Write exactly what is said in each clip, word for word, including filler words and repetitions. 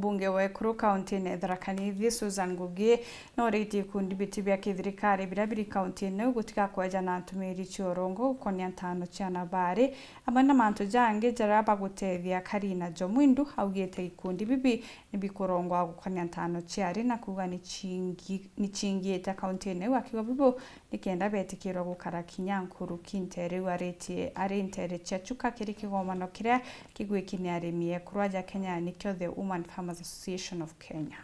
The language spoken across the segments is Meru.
Mbunge wa Ekuru kauntine ya Tharaka Nithi, Susan Ngugi, nooritie ikundi biti bia kithirikari biria biri kauntine iu gutiga kweja na ntumiri cia urongo gukonia ntaano cia nabari, amwe na mantu jangi jaria bagutethia akari. Na Joe Mwindu augite ikundi bibi ni bikurongwa gukonia ntaano cia ari na kuuga ni ciingi-, ni ciingiite kauntine iu, akiuga bibu nikenda betikirwa gukara kinya nkuruki. Nteere iu aritie ari nteere cia Chuka kiri kigomano kiria kigwiki ni arimi ekuru aja Kenya, nikio The Women Farmers Association of Kenya.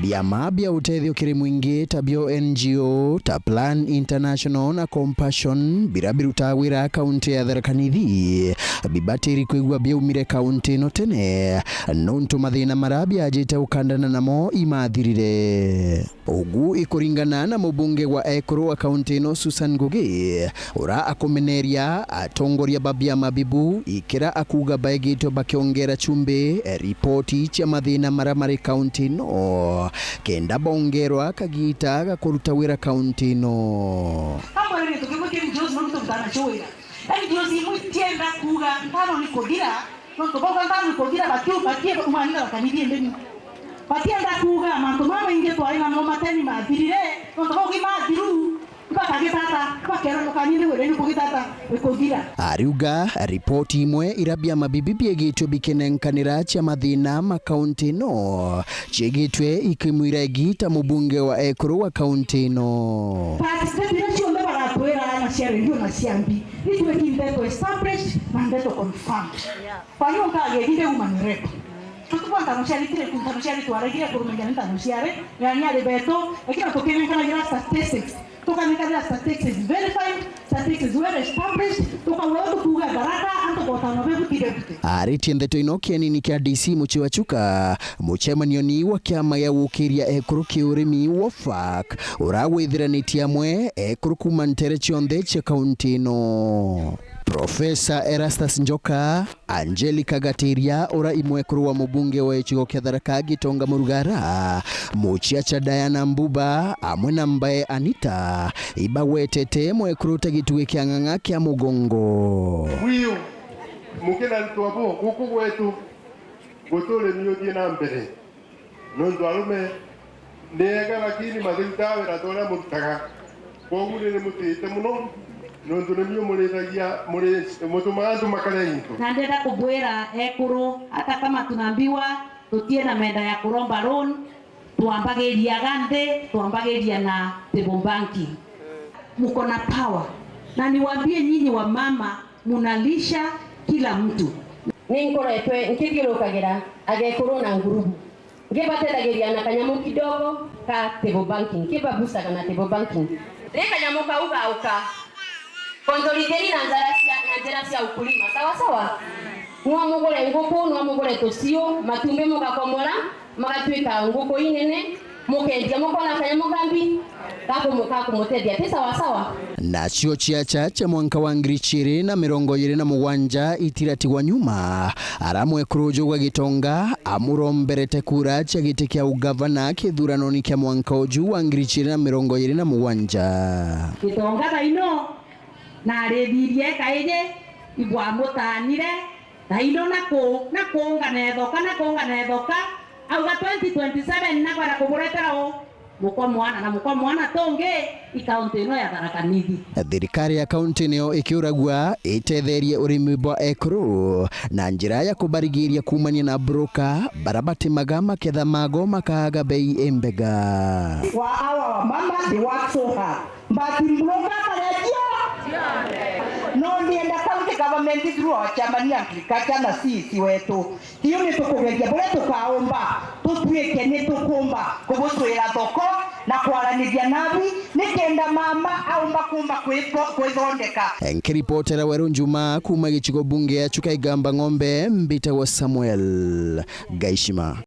Biama bia utethio kiri mwingi ta bio N G O ta Plan International na Compassion, biria birutaga wira kaunti ya Tharaka Nithi, bibatiri kwigua biaumire kaunti ino tene, nontu mathina maria biajite gukandana namo imathirire. Ugu ikuringana na mubunge wa ekuru wa kaunti ino, Susan Ngugi, ura akumeneria atongoria ba biama bibu ikira akuuga baigitwe bakiongera chumbi ripoti cia mathina maria mari kaunti ino, kenda bongerwa kagita ga kuruta wira kaunti ino. Amwe ni tukimu kia N G Os no mtu mtana chuo wira. N G Os imwe itienda kuuga ntaano ni kuthira, nontu bauga ntaano ni kuthira, bati-, batienda kuuga ni Tharaka Nithi ndeni. Batienda kuuga mantu mamaingi twari namo mateni mathirire, nontu bauga imathiru, ibakagitata, ibakeera mukani ni wira ni kugitata, ni kuthira. Ariuga ripoti imwe iria biama bibi biegitwe bikinenkanira cia mathina ma kaunti ino, ciegitwe ikimwira igita mubunge wa ekuru wa kaunti ino. Participate iria cionthe bagatwira na cia redio na cia mbi, itwe ti ndeto established na ndeto confirmed. Kwa hiyo nkageria nde human record. Tutukwa ntano ciari tire ku ntano ciari twaragire kurumenya ni ntano ciari, yani ari beto, lakini tukinenkanagira statistics. Tukanenkanira statistics verified, statistics well established, tukauga uria tukuuga Tharaka, antu botano bebu ti bebute. Aritie ndeto ino kienini kia D C mucii wa Chuka, mucemanioni wa kiama gia gukiria ekuru kiurimi, WOFAC, uragwithiranitie amwe ekuru kuuma nteere cionthe cia kaunti ino. Professor Erastus Njoka, Angelica Gatiria, ura i mwekuru wa mubunge wa gicigo kia Tharaka Gitonga Murugara, muciaca Diana Mbuba, amwe na mbae Anita, ibagwetete mwekuru ta gitugi kia ng'ang'a kia mugongo. Wiu, mukina ntwa bu, guku gwetu, guturimi uthie na mbere. Nontu arume ni ega, lakini mathiu ta wira ta uria murutaga. Kwogu ni nimutite mono, nontu ni mio murithagia, muri, mutumaga antu makare into. Na ndenda kubwira ekuru, hata kama tunaambiwa tutie na menda ya kuromba loan, twambagiria ga nthi, twambagiria na table banking. Muko na power. Na niwaambie nyinyi wa mama, munalisha kila mtu. Ni nkoretwe nkithiurukagira agekuru na ngurubu, ngibatethagiria na kanyamu kidogo ka table banking, nkibabucaga na table banking. Ri kanyamu kau gauka, consolidate na njara cia, na njira cia ukulima, sawa sawa? Nwa mugure nguku, nwa mugure tuciu, matumbi mugakomora, magatuika nguku inene, mukendia, mukona kanyamu kambi, gakumu-, gakumutethia, ti sawa sawa? Nacio ciaca cia mwanka wa ngiri ciiri na mirongo iiri na mugwanja itiratigwa nyuma, ara mwekuru uju wa Gitonga amuromberete kura cia giti kia ugavana kithuranoni kia mwanka uju wa ngiri ciiri na mirongo iiri na mugwanja. Gitonga thaino, narithirie kaiji, ibwamutaanire, thaino na ku-, na kuungana ethoka, na kuungana ethoka, auga twenty twenty-seven nakwenda kuburetera u? Mukwa mwana na mukwa mwana tungi i kaunti ino ya Tharaka Nithi. Thirikari ya kaunti niyo ikiuragua itetherie urimi bwa ekuru na njira ya kubarigiria kuumania na broker bara batimaga maketha mago makaaga bei imbega. Wa awa wamama, they work so hard. But broker akarekia. No ndienda county government through our chairman agriculture na C E C wetu. Tiu ni tukugeria buria tukaumba, tutuike ni tukumba kubucwira thoko na kwaraniria nabi, nikenda mama aumba kumba kwitho-, kwithondeka. Nkiripotera Weru Njuma kuuma gicigo bunge ya Chuka Igamba Ng'ombe, mbitagwa Samuel Gaishima.